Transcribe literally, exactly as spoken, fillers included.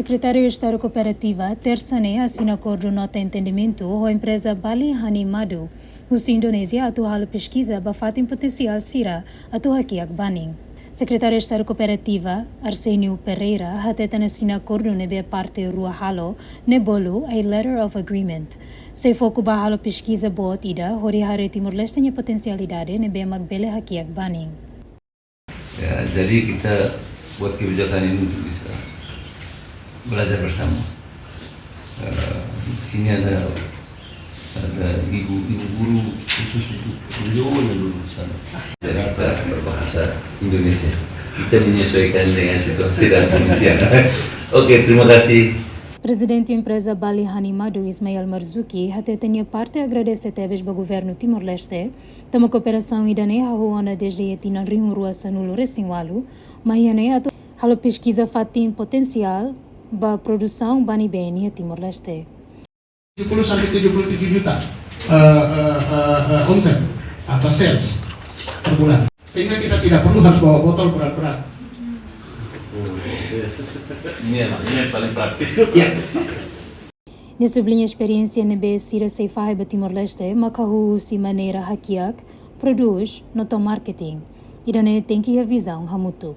Sekretáriu Estadu Kooperativa, tersa ne'e asina akordu nota entendimentu ho empreza Bali Honey Madu, husi Indonézia, atu halo peskiza ba fatin potensiál sira atu hakiak banin. Sekretáriu Estadu Kooperativa, Arsénio Pereira, hateten asina akordu ne'ebé parte rua halo ne'e bolu a letter of agreement. Sei foku ba halo peskiza boot ida hodi haree Timor-Leste nia potensialidade ne'ebé mak bele hakiak banin. Ya, jadi kita buat kebijakan ini untuk bisa belajar bersama. Eh, sini ada, ada ibu, ibu guru khusus untuk beliau yang dulu di sana. Dan kita berbahasa Indonesia. Kita menyesuaikan dengan situasi dan kondisi yang ada. Oke, terima kasih. Prezidente empreza Bali Honey Madu, Ismail Marzuki, hateten nia parte agradese tebes ba governu Timor-Leste, tanba kooperasaun ida-ne'e hahú ona dezde iha tinan rihun rua sanulu resin ualu, mai iha ne'e atu halo peskiza fatin potensiál ba produsaun bani been iha Timor-Leste. Tujuh puluh sampai tujuh puluh tujuh juta, eh, eh, eh, eh, omset atau sales per bulan. Sehingga kita tidak perlu harus bawa botol berat-berat. Ini enak, ini yang paling praktis. Ya. Nia subliña esperiénsia ne'ebé sira sei fahe ba Timor-Leste maka husi maneira hakiak, prodús, no tau marketing. Ida-ne'e tenke iha vizaun hamutuk.